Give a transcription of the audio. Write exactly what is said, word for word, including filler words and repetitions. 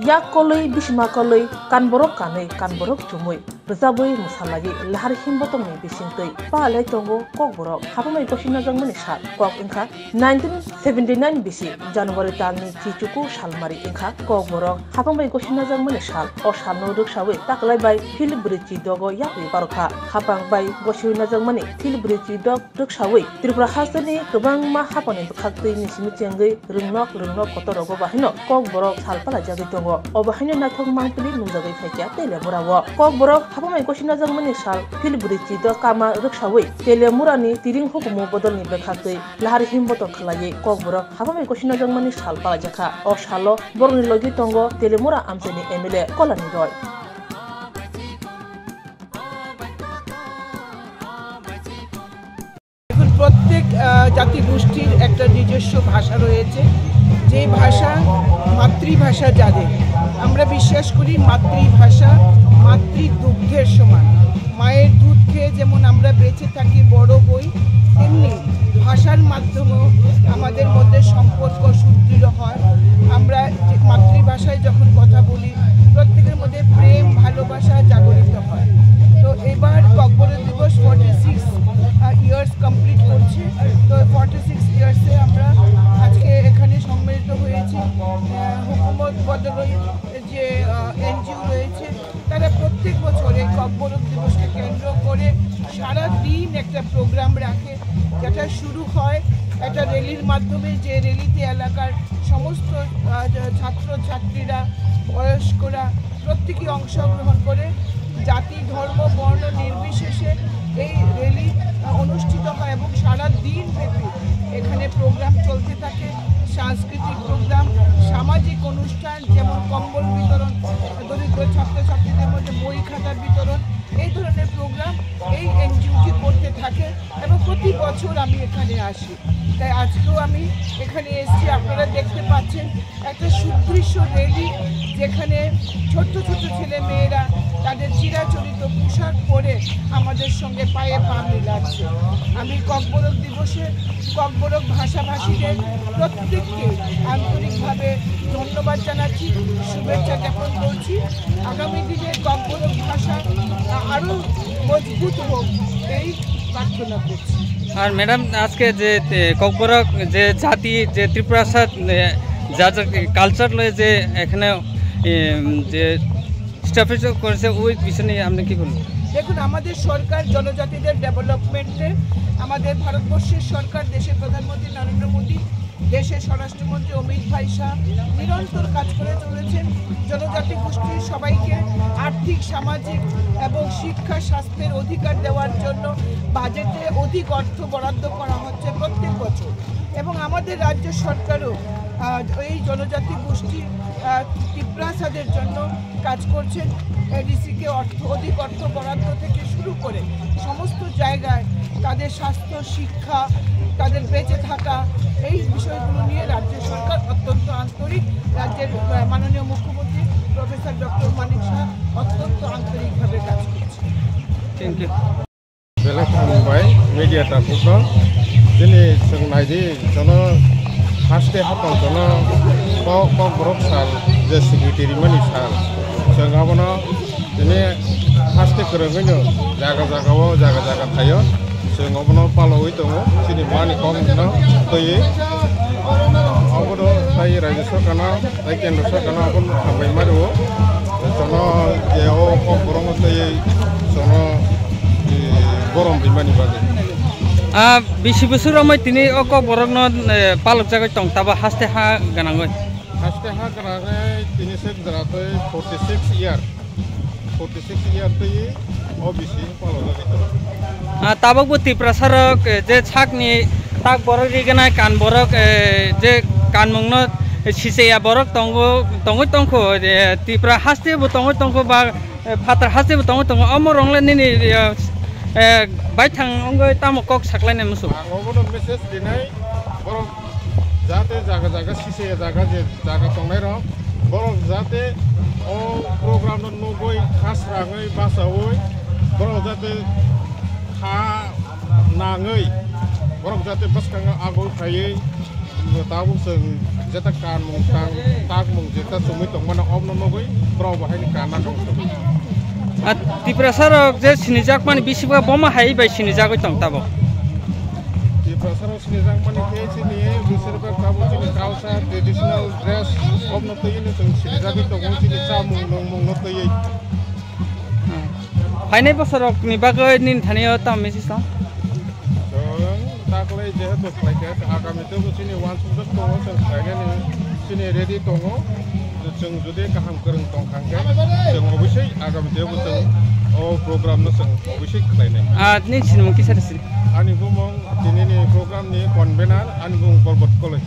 Yak kolwi, bisima kolwi, kanborok kanwi, kanborok chumui, rwchabwi mwsalaiwi lahar himbotongni bisingtwi palai tongo Kokborok hapamai gosi najakmani sal. Kok wngkha nineteen seventy nine bisi January talni chichuku salmari wngkha Kokborok hapamai gosi najakmani sal. O salno rwksawi taklai bai Phil Bwrwi Chidogo yakwi barokha. Hapang bai gosiwi najakmani Phil Bwrwi Chidok rwksawi Tripura hasteni kwbangma hapani bwkhaktwi ni simi chengwi rwngnok rwngnok kotorogo bahino Kokborok sal palaijagwi tongo. O bahino naithok mangpili nungjagwi phaikha Telemurao. Kokborok hapamai gosi najakmani sal Phil Bwrwi Chidok kama rwksawi Telemurani tiring hukumu bodolni bwkhaktwi lahar himbotong khlaiwi Kokborok hapamai gosi najakmani sal palaijakha. O salo borokni logi tongo Telemura amchaini M L A Kolani Roy. এখন প্রত্যেক, আহ, জাতিগোষ্ঠীর একটা নিজস্ব ভাষা রয়েছে, যে ভাষা মাতৃভাষা যাদের। আমরা বিশ্বাস করি মাতৃভাষা মাতৃদুগ্ধের সমান। মায়ের দুধ খেয়ে যেমন আমরা বেঁচে থাকি, বড় হই, তেমনি ভাষার মাধ্যমেও আমাদের মধ্যে সম্পর্ক সুদৃঢ় হয়। আমরা যে মাতৃভাষায় যখন কথা বলি, প্রত্যেকের মধ্যে প্রেম, ভালোবাসা জাগরিত হয়। তো এবার ককবরক দিবস ফর্টি সিক্স ইয়ার্স কমপ্লিট করছে। তো ফর্টি সিক্স ইয়ার্সে আমরা আজকে এখানে সম্মিলিত হয়েছি। আহ, হুকুমত বদল, যে, আহ, এনজিও রয়েছে, তারা প্রত্যেক বছর এই ককবরক দিবসকে কেন্দ্র করে সারা দিন একটা প্রোগ্রাম রাখে, যেটা শুরু হয় একটা র্যালির মাধ্যমে, যে র্যালিতে এলাকার সমস্ত, আহ, ছাত্র ছাত্রীরা, বয়স্করা প্রত্যেকেই অংশগ্রহণ করে। জাতি, ধর্ম, বর্ণ নির্বিশেষে এই র্যালি, আহ, অনুষ্ঠিত হয় এবং সারা দিন ব্যাপী এখানে প্রোগ্রাম চলতে থাকে। সাংস্কৃতিক প্রোগ্রাম, সামাজিক অনুষ্ঠান, যেমন কম্বল বিতরণ, দরিদ্র ছাত্রছাত্রীদের মধ্যে বই খাতা বিতরণ, এই ধরনের প্রোগ্রাম এই এনজিওটি করতে থাকে এবং প্রতি বছর আমি এখানে আসি। তাই আজকেও আমি এখানে এসেছি। আপনারা দেখতে পাচ্ছেন একটা সুদৃশ্য র্যালি, যেখানে ছোট্ট ছোট্ট ছেলে মেয়েরা তাদের চিরাচরিত পোশাক পরে আমাদের সঙ্গে পায়ে পা মিলাচ্ছে। আমি ককবরক দিবসে ককবরক ভাষাভাষীদের প্রত্যেককে আন্তরিকভাবে ধন্যবাদ জানাচ্ছি, শুভেচ্ছা জ্ঞাপন করছি। আগামী দিনে ককবরক ভাষা আরও মজবুত হোক, এই প্রার্থনা করছি। আর ম্যাডাম, আজকে যে, এ, ককবরক যে জাতি, যে ত্রিপুরা সাত, এ, যা যা কালচার লয়ে যে এখানে, এ, যে স্ট্যাফিজ করেছে, ওই বিষয় নিয়ে আপনি কি বলবেন? দেখুন, আমাদের সরকার জনজাতিদের ডেভেলপমেন্টে, আমাদের ভারতবর্ষের সরকার, দেশের প্রধানমন্ত্রী নরেন্দ্র মোদী, দেশের স্বরাষ্ট্রমন্ত্রী অমিত ভাই শাহ নিরন্তর কাজ করে চলেছেন। জনজাতি গোষ্ঠীর সবাইকে আর্থিক, সামাজিক এবং শিক্ষা, স্বাস্থ্যের অধিকার দেওয়ার জন্য বাজেটে অধিক অর্থ বরাদ্দ করা হচ্ছে প্রত্যেক বছর। এবং আমাদের রাজ্য সরকারও, আহ, এই জনজাতি গোষ্ঠী, আহ, তিপ্রাসাদের জন্য কাজ করছেন। এডিসিকে অর্থ, অধিক অর্থ বরাদ্দ থেকে শুরু করে সমস্ত জায়গায় তাদের স্বাস্থ্য, শিক্ষা, তাদের বেঁচে থাকা, এই বিষয়গুলো নিয়ে রাজ্য সরকার অত্যন্ত আন্তরিক। রাজ্যের, আহ, মাননীয় মুখ্যমন্ত্রী প্রফেসর ডক্টর মানিক সাহা অত্যন্ত আন্তরিকভাবে কাজ করছেন। Thank you. Belai hambai media takhukno. Chini chwng naidi, jono haste hapang jono kok, kokborok sal, je secretary mani sal. Chwng abono tini haste kwrwngwino jaga jaga o, jaga jaga thaio. Chwng obono palwi tongo, chini mani kokno twiwi. Obono tai raijyo sorkarno, tai kendro sorkarno obono hambai mani o. Jono je o kokborokno twiwi jono, e, borom rimani bagwi. Ah, bisi bwswk romwi tini o kokborokno, eh, palokjagwi tong tabo haste ha gwnangwi? Haste ha gwnangwi tini se jora twi forty six year. Forty six year twi o bisi palokjagwi tongo. Ah, tabukbo Tiprasarok, eh, je sakni tak borok rignai kan borok, eh, je kanmungno sicheya borok tongo, tongwi tongkho, eh, Tipra hastebo tongwi tongkho ba, eh, phatar hastebo tongwi tongo. Omo rwngle nini, eh, eh, baithang wngwi tamo kok saklainai muchung? Ang obono message rinai, borok jate jaga jaga sicheya jaga je jaga tongnairok, borok jate o program no nugwi, kha srangwi, bachaui, borok jate kha nangwi, borok jate bwskango agwi phaiwi, tabuk chwng Jeta kanmung tang, takmung jeta chumui tongmano obno nugui borok bo haini kana tong tong. A, Tiprasa rok je sinijak mani bisingo bomo hai bai sinijagwi tong tabo. Tiprasa rok sinijak mani khe chini bisir bak tabo chini culture, traditional dress obno twiwi no chwng sinijagwi tongo, chini chamung nungmung no twiwi. Phainai bosor rok ni bagwi nini thani o tamo message tong? Chwng taklai jehetu khlaikha, agami tebo chini uansukjak tongo, chwng khlainani chini ready tongo. Chwng jodi kaham kwrwng tong kha khe, chwng obviously agami tebo chwng o program no chwng obviously khlainai. Ah, nini sinimung kisa rwsini? Ani bumung tinini program ni convener, ani bumung Kolbot Koloi.